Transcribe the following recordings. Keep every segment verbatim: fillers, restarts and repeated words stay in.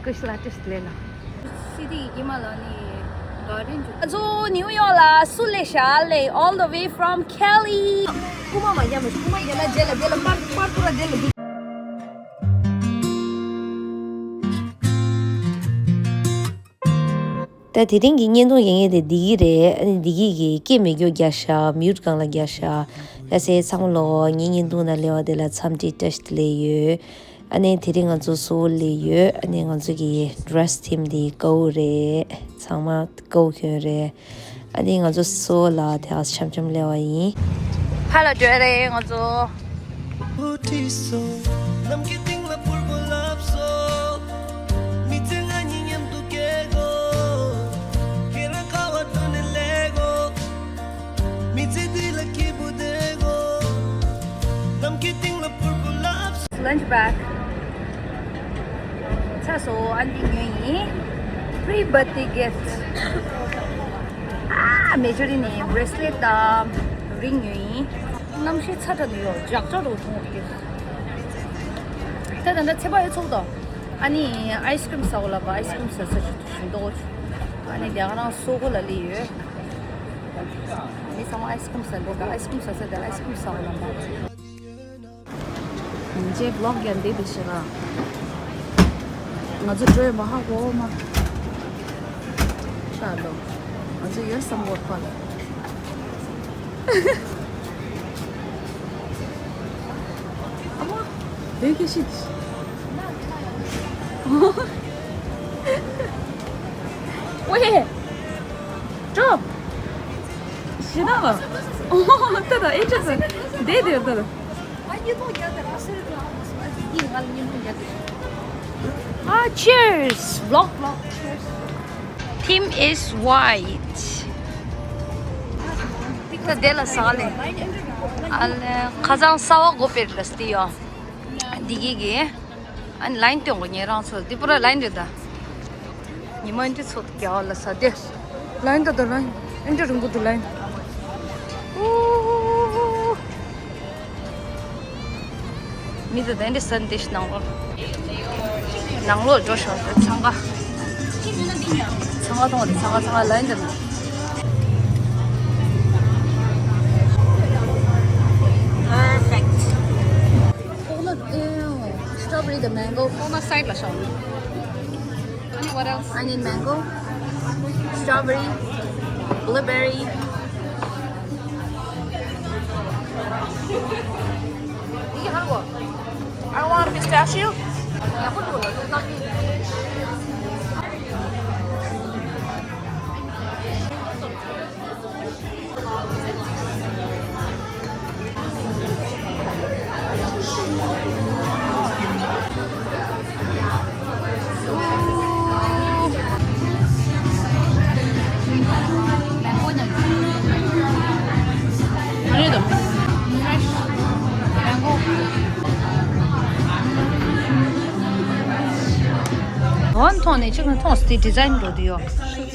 ཀུ་ཤ་ལ་ཏིས་ལེ་ལ། སི་ཊི་ཡི་མ་ལ་ནི་ག་རེ་འཇུ། ང་ཚོ་ནིའུ་ཡོག་ལ་སུ་ལེ་ཤ་ལེ། All the way from Cali. སྐུ་མ་མ་རྒྱ་མ་སྐུ་མ་རྒྱ་ལ་རྒྱ་ལ་རྒྱ་ལ་པར་པར་པུ་ར་རྒྱ་ལ་འདུག་ད་དེ་རིང་གི་བརྙན་ཐུང་ཡིན་ངེས་དེ་འདི་གི་རེད། ཨ་ནི་འདི་གི་གི་སྐད་མི་རྒྱོ་རྒྱ་ཤ་མིའུ་ཊི་སྒང་ལ་རྒྱ་ཤ་ཡ་སེ་ཚང་མ་ལོ་ངའི་བརྙན་ཐུང་ན་ལེ་བ་དེ་ལ་འཚམས་འདྲི་བཀྲ་ཤིས་བདེ་ལེགས་ཡོད། ཨ་ནི་དེ་རིང་ང་ཚོ་སུའོ་ལ་ཡོད། ཨ་ནི་ང་ཚོ་གི་ཌི་རེ་སི་ཐིམ་འདི་ཀའོ་རེད། ཚང་མ་ཀའོ་གྱོན་རེད། ཨ་ནི་ང་ཚོ་སུའོ་ལ་དེ་ག་འཆམ་འཆམ་སླེབས་པ་ཡིན། ཕར་ལ་འགྲོ་རེད་ང་ཚོ། བུ་ཁྲིད་སོང་། ནམ་མཁའི་སྟེང་ལ་ཕུར་བུ་ལབ་སོང་། མི་ཚེ་ང་གཉིས་མཉམ་དུ་སྐྱེལ་དགོས། ཁྱེད་རང་ཁ་བ་བཏོན་ནས་ལེགས་གོ། མི་ཚེ་འདི་ལ་སྐྱིད་པོ་བསྡད་དགོས། ནམ་མཁའི་སྟེང་ལ་ཕུར་བུ་ལབ། Lunch bag. ཚ་སོ་ཨན་ཏི་ཉོས་ཡིན། Pre birthday gift. ཨ་མེ་ཇོ་རི་ནས་bracelet དང་ring ཉོས་ཡིན། གནམ་གཤིས་ཚ་དྲགས་ནས་ཡོད་ལྗགས་ལྗགས་རུ་མཐོང་བ་ཡོད། ད་ད་ད་ཚེ་བ་ཡོད་ཚོགས་དང་། ཨ་ནི་ice cream ཟ་བ་ལ་བ་ice cream ཟ་ས་ཞིག་ཞིག་འདུག་ཨ་ནི་རྒྱ་གར་རང་སོ་གོ་ལ་ལི་ཡོད། མི་ཚང་མ་ice cream ཟ་འདུག་ད་ice cream ཟ་ས་དེ་ice cream ཟ་བ་ལ་བ། ཡིན་ཅེ་བི་ལོག་རྒྱག་འདི་དེ་ཞེ་ག་ང་ཚོ་འགྲོ་ཡོད་མ་ཧ་གོ་མ། ཤ་ལོ། ང་ཚོ་ཡོད་བསམ་གོ་ཁ་ལ། ཨ་མ། བོད་སྐད་ཤེས། ཝེ། འགྲོ། ཞེ་ད་ལ། ཨོ་ད་ད་ཨེ་ཅེ་ད། དེ་དེ་ད་ད། Ah, cheers! Vlog, vlog, cheers. Team is white. ད་དེ་ལ་ཟ་ལེ། ཨ་ལེ། ཁ་སང་གསར་པ་གོ་པེར་ལ་སྟི་ཡོ། འདི་གི་གི་ཨ་ནི་ལ་ཡིན་སྟོན་གོ་ཉེ་རང་ཚོ་འདི་པུ་ར་ལ་ཡིན་རེད་ད། ཉི་མ་འདི་ཚོ་རྒྱ་བ་ལ་ས་དེ། ལ་ཡིན་ད་ད་ལ་ཡིན། ཨེ་འདྲ་རིང་པོ་འདུག་ལ་ཡིན། ཨུ། མི་ད་དེ་འདྲ་ས་འདི་ནང་ལོགས། ནང་ལོགས་འགྲོ་ཤོག་ཚང་ག་ཚང་ག་མཐོང་བ་ཚང་ག་ཚང་ག་ལ་ཡིན་ད་ན། Perfect. Coconut, ew, strawberry, the mango. Coconut side ལ་ཤོག What else? I need mango, strawberry, blueberry. I want pistachio. ཝན་ཐོག་ནས་ཅིག་ན་ཐོག་སྟེ་ཌི་ཛའིན་འགྲོ་དུ་ཡོད།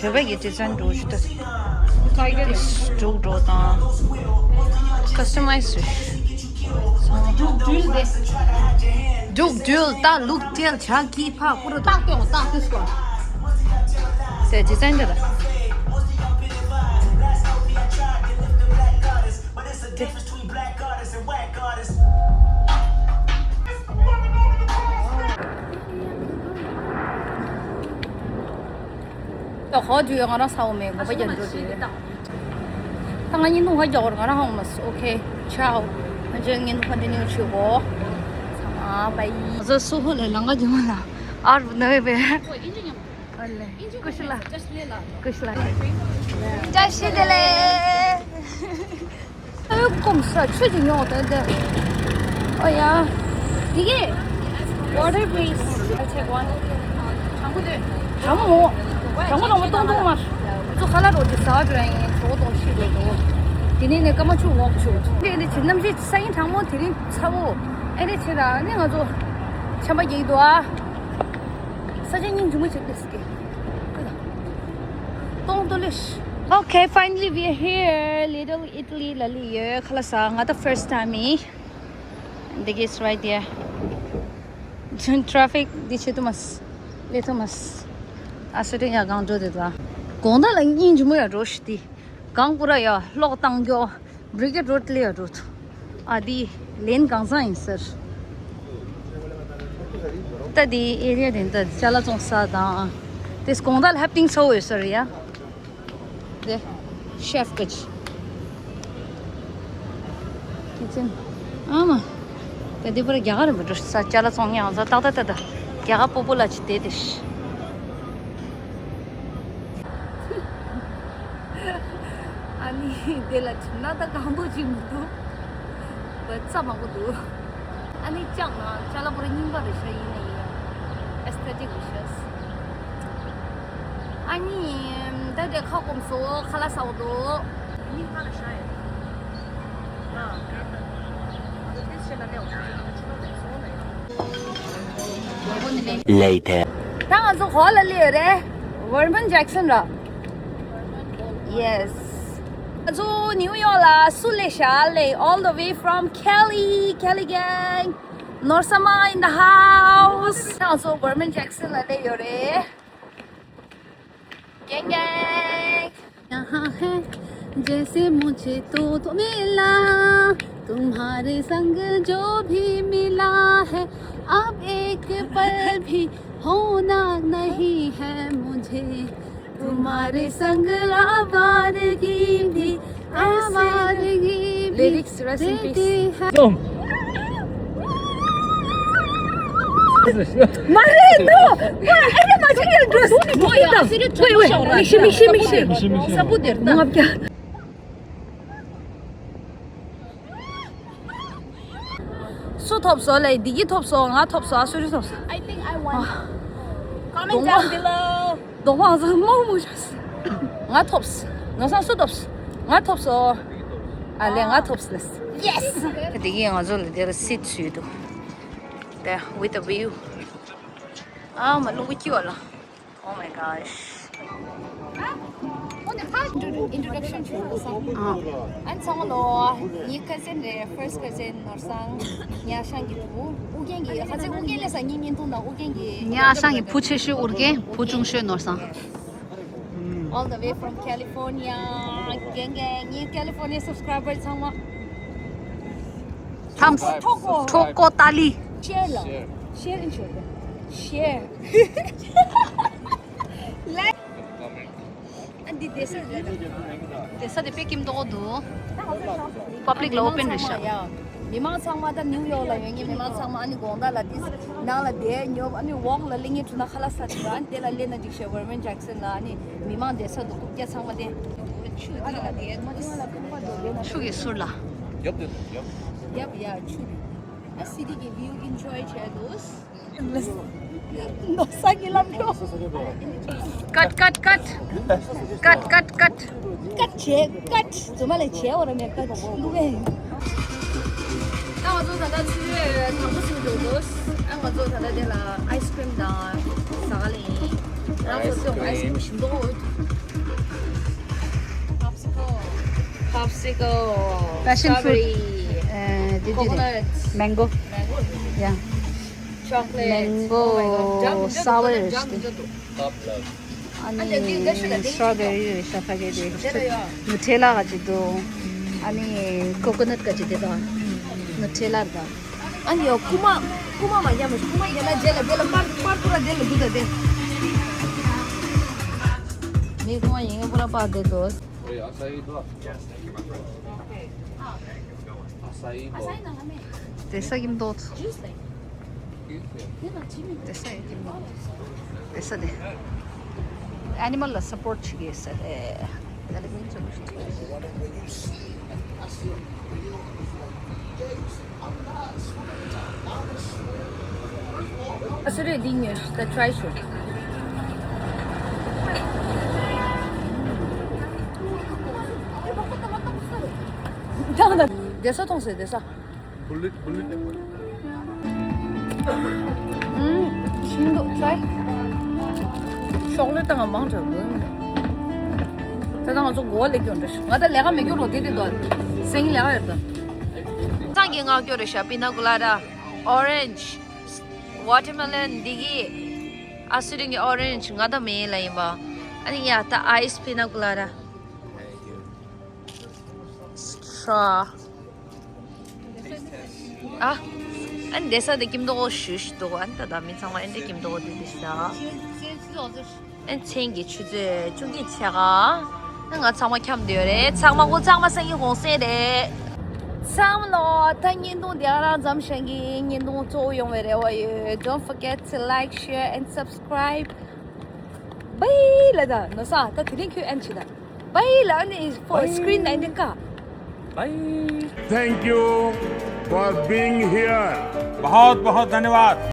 བོད་པ་གི་ཌི་ཛའིན་འགྲོ་ཞུ་ད། ཏིས་འགྲོ་འགྲོ་དང་། ཀ་སི་ཊ་མའི་ཛི་རེད། འབྲུག་འདུལ་ཏ་ལུག་ཏེལ་ཇ་ཀི་ཕ་ཀུ་རུ་ཏག་ཏོག་ཏག་ཏིས་ཀོ། དེ་ཌི་ཛའིན་དེ་ལ། ད་ཧོ་ཇུ་ཡ་ང་རང་ས་འོ་མེ་གོ་པ་རྒྱ་འགྲོ་དེ། ད་ང་གཉིས་ནུ་ཧ་རྒྱ་བར་ང་རང་ཧོ་མ་སི་ཨོ་ཁེ་ཆའོ། ང་ཅག་ངན་ཁོན་ཏི་ནིའུ་ཆུ་གོ། ཚང་མ་བའི། ང་ཚོ་སུ་ཧོ་ལ་ལང་ག་རྒྱུ་མ་ལ་ཨར་བུ་ནོ་བེ། ཨ་ལེ། ཀུ་ཤི་ལ། ཀུ་ཤི་ལ། བཀྲ་ཤིས་བདེ་ལེགས། ཨོ་ཀོམ་ས་ཆུ་ཅིག་ཉོ་དེ་དེ། ཨོ་ཡ། དེ་གི Water, please. I'll take one. གྲང་མོ་མོ། གྲང་མོ་གྲང་མོ་གཏོང་གཏོང་མ། ཚོ་ཁ་ལ་རོ་ཅི་ཟ་བྲ་ཡིན་ཚོ་གཏོང་ཤི་རེད་དོ། དེ་ནས་ནས་སྐར་མ་ཆུ་འོག་ཆུ། དེ་ནས་ཆུ་གནམ་གཤིས་ས་ཡིན་གྲང་མོ་དེ་རིང་ཚ་བོ། ཨེ་རེད་ཆེ་ར་ནི་ང་ཚོ་ཆམ་པ་རྒྱག་གི་འདུག་ཨ། ས་ཆ་སྙིང་རྗེ་མོ་ཆེ་ཏེ་སི་ཏེ། གཏོང་གཏོང་ལེ་ཤི། Okay, finally we are here. Little Italy ལ་ལི་ཡོད་ཁ་ལ་ས་ང་ད་first time ཡིན། འདི་གིས་right there. Traffic འདི་ཆེ་དུ་མ་སི། ལེ་ཐོ་མས། ཨ་སི་ཊེ་ལི་ཡ་གང་འགྲོ་དེ་ད། དགོང་དག་ལ་སྙིང་རྗེ་མོ་ཡ་འགྲོ་ཤི་དེ། གང་པུ་ར་ཡ་གློག་བཏང་རྒྱོ། བྷི་རི་གེ་ཌི་རོ་ཌི་ལ་ཡ་འགྲོ་ཐུ། ཨ་དེ་ལན་གང་ཚང་ཡིན་ཟེར། ད་དེ་ཨེ་རི་ཡ་དེ་ད་ཅ་ལག་བཙོང་ས་དང་། དེ་དགོང་དག་ལ་ཧེ་པི་ནིང་ས་ཡོད་ཟེར་ཡ། དེ་ཤེཕ་གི་ཅི། ཁི་ཆན། ཨ་མ། ད་འདི་པར་རྒྱ་གར་མི་འགྲོ་ས་ཅ་ལག་བཙོང་ཉག་ཟ་ཏག་ཏག་ཏག་ཏག་རྒྱ་གར་སྤོ་བོ་ལ་ཅི་དེ་དེ་ཤི། ཨ་ནི་དེ་ལ་ཁྲིམས་ན་ད་གང་འདུག་ཅིག་མི་འདུག་བ་ཚ་མང་པོ་འདུག་ཨ་ནི་ལྕགས་ན་ཅ་ལག་པོ་ར་རྙིང་པ་རེད་ཤག་ཡིན་ནའི་ཡིན། ཨེ་སི་ཐེ་ཊིག་རེད་ཤག་ཨ་ནི་ད་དེ་ཁ་སྐོམ་སོ་ཁ་ལག་ཟ་འོ་དོ། ཡིན་ཁ་ལ་ཤ་ཡོད། ཨ་དེ་ཤེ་ན་ལེའོ། Later. ད་ང་ཚོ་ག་ལ་སླེབས་ཡོད་རེད། ཝར་མན་ཇེག་སན་ར། Yes. ང་ཚོ་ནིའུ་ཡོག་ལ་སུ་སླེབས་ཤག་ལེ། All the way from Cali, Cali gang. North Sama in the house. ང་ཚོ་ཝར་མན་ཇེག་སན་ལ་སླེབས་ཡོད་རེད། Gang gang. यहाँ है जैसे मुझे तो, तो मिला, तुम्हारे संग जो भी मिला है, अब एक पल भी होना नहीं है मुझे तुम्हारे संग आवारगी भी, आवारगी भी। Lyrics, rest in peace. देती है। མ་རེད་དོ། ཨེ་རེད་མ་ཅིག་ཡར་འགྲོ། Wait, wait, མིག་ཤེས་མིག་ཤེས་མིག་ཤེས། ས་བུ་དེར་ལྟ། ལྔ་བརྒྱ། སུ་ཐོབ་སོང་ལེ། བདེ་སྐྱིད་ཐོབ་སོང་། ང་ཐོབ་སོང་། ཨ་སུ་རི་ཐོབ་སོང་། I think I won. Comment down below. གདོང་པ་ང་ཚོ་མོག་མོག་བྱས། ང་ཐོབ་སོང་། ནོར་བཟང་སུ་ཐོབ་སོང་། ང་ཐོབ་སོང་། ཨ་ལེ་ང་ཐོབ་སོང་ལེ། Yes. དེ་གིས་ང་ཚོ་ལ་དེར་སིཊ་བཟོས་འདུག་དེ་with a view. ཨ་མ་རླུང་བུ་སྐྱིད་པ་ལ། Oh my gosh. Introduction to ཨ་ཚང་མ་ལོ། ངའི་ཁ་སན་རེད། ཕར་སི་ཁ་སན་ནོར་བཟང་། ཉ་ཤང་གི་བུ། ཨུ་རྒྱན་གྱི་ཁ་སན་ཨུ་རྒྱན་ལས་ས་གཉིས་གཉིས་ཐུང་དང་ཨུ་རྒྱན་གྱི། ཉ་ཤང་གི་བུ་ཆེ་ཤོས་ཨུ་རྒྱན། བུ་ཆུང་ཤོས་ནོར་བཟང་། All the way from California. Gang gang. ངའི་California subscriber ཚང་མ། ཐམས། ཐོག་གོ། ཐོག་གོ་ཏ་ལི། Share ལ། Share in short. Share. Like. ཨ་འདི་བསྡད་ས་རེད། བསྡད་ས་དེ་དཔེ་སྐྱིད་མདོག་འདུག་པབ་ལིག་ལ་ཨོ་པན་རེད་ཤག་མི་མང་ཚང་མ་ད་ནིའུ་ཡོག་ལ་ཡོད་མཁན་མི་མང་ཚང་མ་ཨ་ནི་དགོང་དག་ལ་ཏིས་ནང་ལ་བསྡད་ཉོབ། ཨ་ནི་ཝོག་ལ་སླེབས་མཁན་བྱུང་ན་ཁ་ལག་ཟ་འདུག་ཨ་ནི་དེ་ལ་སླེབས་ན་འགྲིག་ཤག་ཝར་མན་ཇེག་སན་ལ་ཨ་ནི་མི་མང་བསྡད་ས་འདུག་རྐུབ་བཀྱག་ཚང་མ་དེ། ཆུ་གི་ཟུར་ལ། ཡབ་ཡ་ཆུ་རེད། ཨ་སི་ཊི་གི་བིའུ་ཨིན་ཇོའི་བྱས་འདུག་ནོར་བཟང་གི་ལམ་འགྲོ། ཀཊ་ཀཊ་ཀཊ། ཀཊ་ཀཊ་ཀཊ། ཀཊ་བྱས་ཀཊ། རྫུན་མ་ལས་བྱས་བ་ར་མེད་ཀཊ་ལུག་ཨེ། ད་ང་ཚོ་ད་ལྟ་ཚུར་དང་པོ་ཟིན་འགྲོ་འདུག་ཨ་ང་ཚོ་ད་ལྟ་དེ་ལ་ཨའི་སི་ཀྲིམ་དང་ཟ་ག་ལེན། ང་ཚོ་ཚོ་ཨའི་སི་ཀྲིམ་ཞིམ་མདོག་འོད། Popsicle. Popsicle. Passion fruit. Strawberry. ཨ་དེ་དེ་རེད། Coconut. Mango. Mango. Yeah. Chocolate. Mango. Oh my God. Jam, jam, sour jam, jam, jam. ཨ་ནི་སི་ཊོ་བེ་རི་རེད་ཤག་ཕ་གི་དེ། ནུ་ཊེ་ལ་ག་ཅིག་འདུག་ཨ་ནི་ཀོ་ཀོ་ནཊ་ག་ཅིག་དེ་དང་། ནུ་ཊེ་ལ་དང་། ཨ་ནི་ཡ་ཁུག་མ་ཁུག་མ་མ་རྒྱབ་མ་ཁུག་མ་རྒྱབ་ན་རྗེས་ལ་དེ་ལ་པར་པར་ཁུ་ར་དེ་ལ་འདུག་ད་དེ། མི་ཁུག་མ་ཡིན་ངེས་པོ་ར་པར་དེ་འདུག Oye, asahi dos. Asahi dos. དེ་ས་ཀྱིན་ཏོ། དེ་ས་ཡི་ཀྱིན་ཏོ། དེ་ས་དེ། ཨེ་ནི་མལ་ལ་སབ་པོརཊ་བྱེད་ཀྱི་ཡོད་ས་རེད། ཨ་སི་རེད་འདི་ཉོས་ཤི་ད་ཊི་རའི་ཞུ། བདེ་ས་མཐོང་སོང་བདེ་ས། ཤིན་ཏུ་ཊི་རའི། ཤོག་ལེ་ཏང་མང་དྲགས་འདུག་ད་ལྟ་ང་ཚོ་གོ་བ་ལེགས་སྐྱོང་འདྲ་ཞིག་ང་ད་ལས་ཀ་མེད་སྐྱོ་རོགས་དེ་དེ་དོ་སེང་ལས་ཀ་ཡོད་ད། སང་གི་ངག་སྐྱོ་རེད་ཤག་པི་ན་ཀོ་ལ་ཌ། ཨོ་རེན་ཇི། ཝ་ཊི་མེ་ལོན། འདི་གི། ཨ་སི་རིང་གི་ཨོ་རེན་ཇི་ང་ད་མེད་ལ་ཡིན་པ། ཨ་ནི་ཡ་ད་ཨའི་སི་པི་ན་ཀུ་ལ་ར། ཤ། ཨ། ཨ་ནི་བསྡད་ས་དེ་ཀིམ་མདོག་ཞུ་ཞུ་འདུག་ཨ་ནི་ད་ད་མི་ཚང་མ་ཨེ་འདྲ་ཀིམ་མདོག་དེ་དེ་ཤ། ཨེ་མཚན་གྱི་ཆུ་ཚོད་བཅུ་གཉིས་ཆགས་ག་ཨ་ང་ཚང་མ་འཁྱམས་བསྡད་ཡོད་རེད། ཚང་མ་ཁོ་ཚང་མ་སང་ཉིན་གུང་སེང་རེད། ཚང་མ་ལོ་ད་བརྙན་ཐུང་དེ་རང་མཚམས་བཞག་གི། བརྙན་ཐུང་གཙོ་བོ་ཡོང་བའི་རེ་བ་ཡོད། Don't forget to like, share and subscribe. Bye ལ་ད་ནོ་ས་ད་དེ་རིང་ཁྱོད་ཨེན་ཆི་ད། Bye ལ་ཨ་ནི་ཕོ་སི་ཀྲིན་ནང་དེ་ཀ Bye. Thank you for being here. बहुत बहुत धन्यवाद।